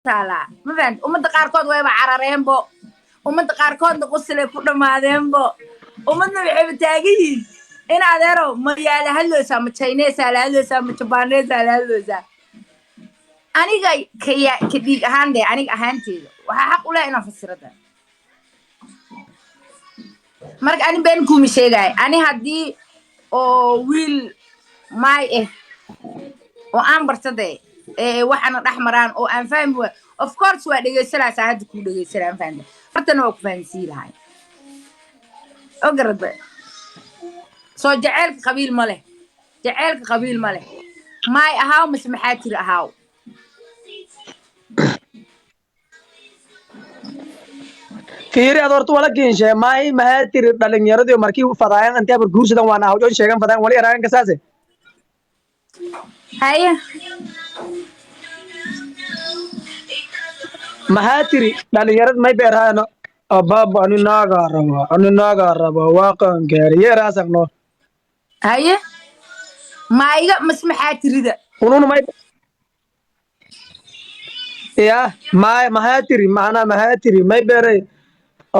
Taalaa, ma fahamti? Ummadda qaarkood wayba carareenbo, ummadda qaarkoodna qusilay ku dhammaadeenbo, ummadna waxayba taagan yihiin in adeerow ma yaa la hadloosaa, ma Chinesaa la hadloosaa, ma Jabaneesaa la hadloosaa? Aniga kaya ka dhiig ahaan de, aniga ahaanteeda waxaa xaq u leh inaan fasirada. Marka ani been kuuma sheegaayo. Ani haddii oo wiil maay ah oo aan bartade ee waxaana dhex maraan oo aan fahmi waay, of course waa dhegeysanaysaa. Hadda kuu dhegeysanaa, ma fahamta? Hortana waa ku fahamsii lahay oo garada. Soo jaceylka qabiil ma leh, jaceylka qabiil ma leh. Maay ahaaw mise maxaa tiri ahaaw? Fiiri, ad horta wala geenshe maay maxaa tiri dhalinyaradii markii fadaayan intee bar guursadan waan ahawjoon sheegan fadaayan wali eraagan kasaase. Haye. Maxaa tiri dhalinyarad may beeraano abaab ani naagaa rabaa, ani naagaa rabaa, waa qaangaari yeeraasagno. Haye, maayga mise maxaa tirida? Ununa may ya maay maxaa tiri macnaa maxaa tiri may beeray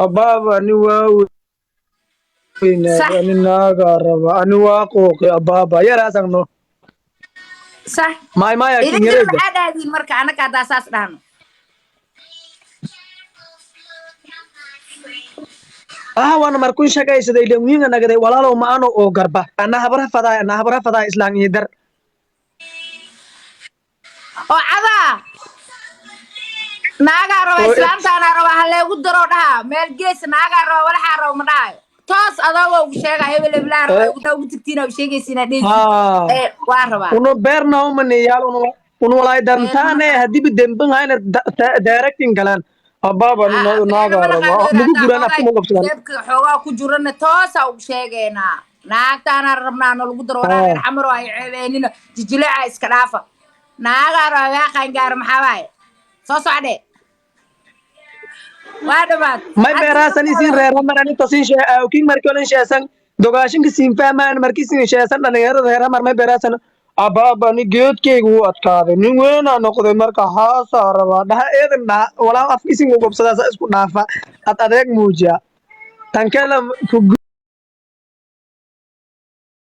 abaab ani waa weynaad ani naagaa rabaa, ani waa qooqi abaaba yeeraasagno. Maay maaya Idinkana kinyareeda. Maxaa dhahdiin marka anaka haddaa saas dhahno? Ah, waana markun shaqaysaday dhanwiinga nagaday walaalow ma ano oo garba ana habra fadaay, ana habra fadaay islaan ii dar. Oo cadaa naagaa raba. Oo Islaantaanaa raba ha leegu daro dhaha meel gees naagaa raba, walaxaa raba ma dhahayo. Toos adooga ugu sheega hebel hebelaa raba ugu tagtiina u sheegaysiina dhehaysiin. Haa. Ee waa rabaa. Uno beerna umaniyaal unu walay dantaane hadibi demban hayna directing galaan abaaba naagaa raba mugu guraan afku mu qabsadaan. Jeebka xoogaa ku jirana toosaa ugu sheegaynaa, naagtaanaa rabnaa nalagu daro waraa. Reer xamaro ay ceebeenina, jijileeca iska dhaafa. Naagaa raba waa qaangaar, maxaa waaye? Soo socdhe, waa dhamaad. May beeraasan isin reera marani tosin shee awkin markii olan sheesan dogaashinka siin fahmaan markii siin sheesan dhalinyarada reera mar may beeraasan abaaba ni geedkaygu wuu adkaaday, nin weynaa noqday, marka haasaa rabaa dhaha eedan dhaha walaa afkiisin u gobsadaa sa isku dhaafa ad adeeg muujiya tan kale ku.